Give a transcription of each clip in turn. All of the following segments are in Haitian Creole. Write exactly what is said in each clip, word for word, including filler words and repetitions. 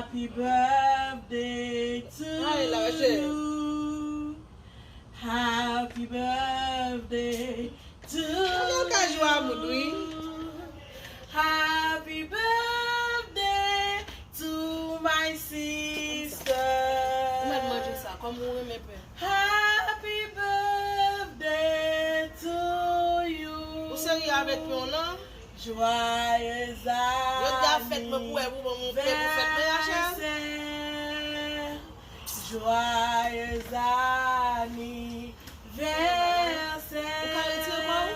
Happy birthday to you. Happy birthday to you. Ou ka jwe a moun, wi. Happy birthday to my sister. Ou mèt manje sa, kòm ou renmen pen. Happy birthday to you. Ou serye avèk pen w lan? Joyeux anniversaire. Yo di a fèt mwen pou wè pou ban mwen pen pou fèt mwen, Rachel. Joyeux anniversaire. Ou ka retire kò w?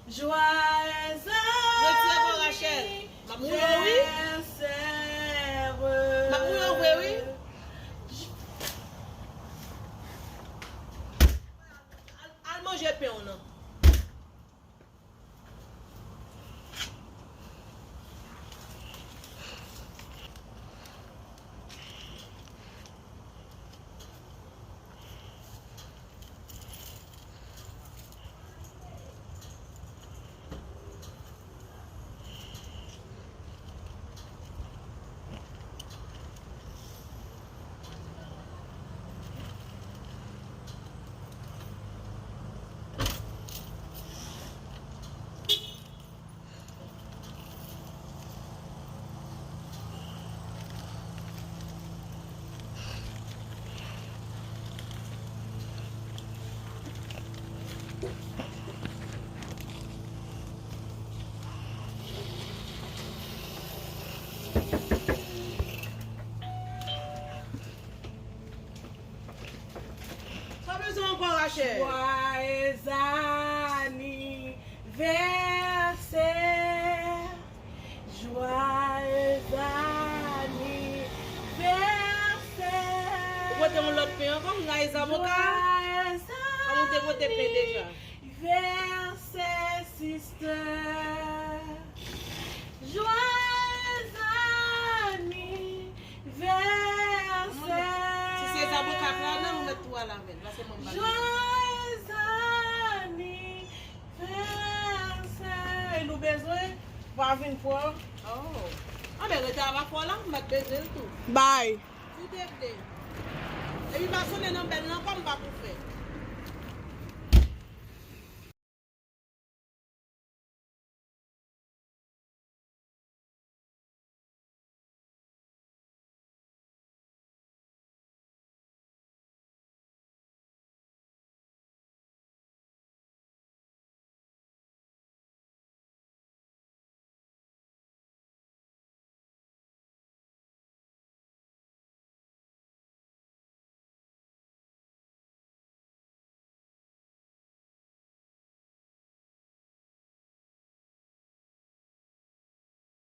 Joyeux anniversaire. Retire kò w, Rachel. M ap mouye w, wi. M ap mouye w vre, wi. Al, al manje pen w nan. Sa w bezwen ankò, Rachel? Joyeux anniversaire. Joyeux anniversaire. Ou pote yon lòt pen ankò, m rayi zaboka. Joyeux anniversaire, sister. Joyeux anniversaire. Si se zaboka k ladan, ou mèt tou al avè l. Pase manm ba l. Joyeux anniversaire. Vèsè. E nou bezwen, pa vin pran. Oh. Anben, rete avè fò la, m mèt bezwen l tou. Bay. Tout te vle. Epi pa sonnen nan bèl nan kò m pa pou fè.